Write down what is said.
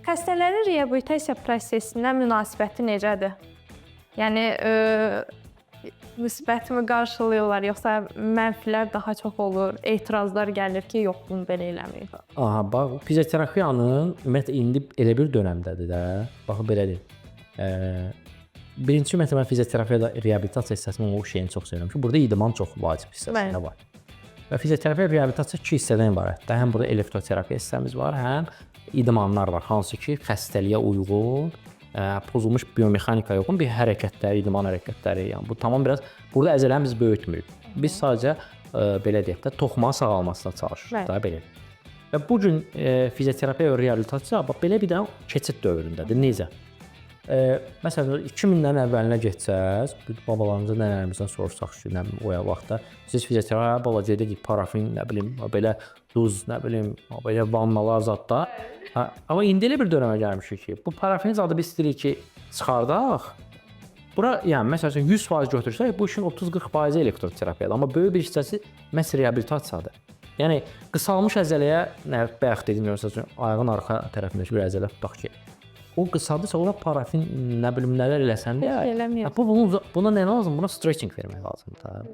Xəstələrin reabilitasiya prosesinə münasibəti necədir? Yəni müsbətmi qarşılayırlar, yoxsa mənfilər daha çox olur, etirazlar gəlir ki, yox, bunu belə eləməyin. Aha, bax, fizioterapiyanın ümumiyyətlə indi elə bir dönəmdədir də. Baxın belədir. Birinci ümumiyyətlə mən fizioterapiyada reabilitasiya hissəsinin o şeyini çox sevirəm ki, burada idman çox vacib hissəsində var. Və fizioterapiya reabilitasiya iki hissədən ibarətdir. Həm burada elektroterapiya hissəmiz var, həm idmanlar var, hansı ki, xəstəliyə uyğun, pozulmuş biomexanikaya uyğun bir hərəkətlər, idman hərəkətləri. Yəni bu tamam biraz burada əzələni biz böyütmürük. Biz sadəcə belə deyək də toxumanın sağalmasına çalışırıq da belə. Və bu gün fizioterapiya və reabilitasiya bax belə bir dənə keçid dövründədir. Necə? Məsələn 2000-lərin əvvəlinə getsəz, babalarımızdan, nənələrimizdən soruşsaq ki, nə bilim o vaxtda siz fizioterapiya balaca edik, parafin, nə bilim, belə duz, nə bilim, belə vannalar zadda. Hə, amma indi elə bir dönəmə gəlmişik ki, bu parafin zadı biz istəyirik ki, çıxardaq. Bura, yəni məsəl üçün 100% götürsək, bu işin 30-40% elektroterapiyadır, amma böyük bir hissəsi məhz reabilitasiyadır. Yəni qısalmış əzələyə, nə bayaq dedim, məsəl üçün ayağın arxa tərəfindəki bir əzələ tutaq ki, o qısadırsa ora parafin nə bilim nələr eləsən də, Heç eləmir. Bu bunun buna nə lazım? Buna stretching vermək lazımdır.